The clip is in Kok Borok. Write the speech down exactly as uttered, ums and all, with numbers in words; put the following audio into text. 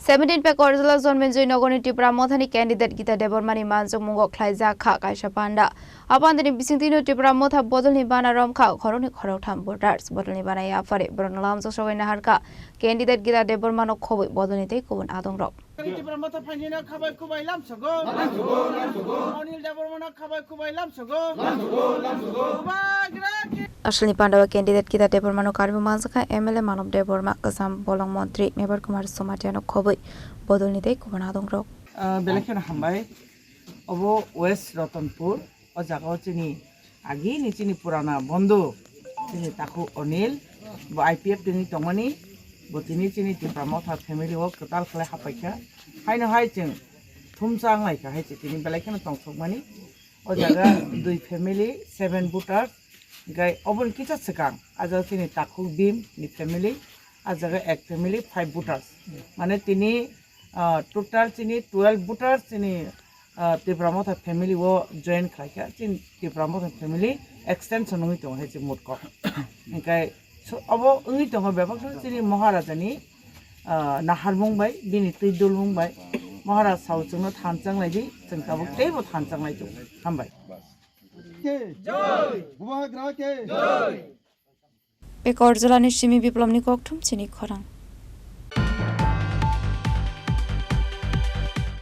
Seventeen Pekorjala Jonmenjoi Nogorni Tipra Mothani candidate Gita Debbarmani manjak mungo khlaijak kha kaisa panda. A pandani bisingtwino Tipra Motha bodolni bana romkha khoroknwi khoroktham voters. Bodolni bana yaphari borokno lamjak sogwi naharkha candidate Gita Debbarmano khobwi bodolni tei kubun adongrok. Tipra Motha phainino khabai kubai lamsogo. Anil Debbarmano khabai kubai lamsogo. Bubagra ki- Asalni pandao candidate Gita Debbarmano karwi manjakha M L A Manob Debbarma, Kwcham Bolong Montri Mebar Kumar Somatiano khobwi bodolni tei kubun adongrok. Ah, belai kheno hambai. Obo West Ratanpur, o jaga o chini agini chini purana bondhu, chini takhuk Anil, bo I P F tini tongmani, bo tini chini Tipra Motha family o kwtal khlai hapaikha. Haino hai chwng thumsa wnglaikha hai se tini belai kheno tongthokmani. O jaga dui family, seven voters, hingke oboni kisa swkang, a jaga chini takhuk Bhim ni family, a jaga ek family, five voters. Mane tini, ah, total chini twelve voters chini, ah, Tipra Motha family o join khlaikha. Chini Tipra Motha family extension wngwi tongo hai se motko. Hingke so, obo wngwi tongo bebak chini Maharaja ni, ah, naharmung bai, bini twi dulmung bai. Maharaj sao chwngno thanchang lai di, chwng tabuk teibo thanchang lai tongo. Hambai. Ke. Bubagra ke. Pekorjalani simi Biplomni kokthum chini khorang.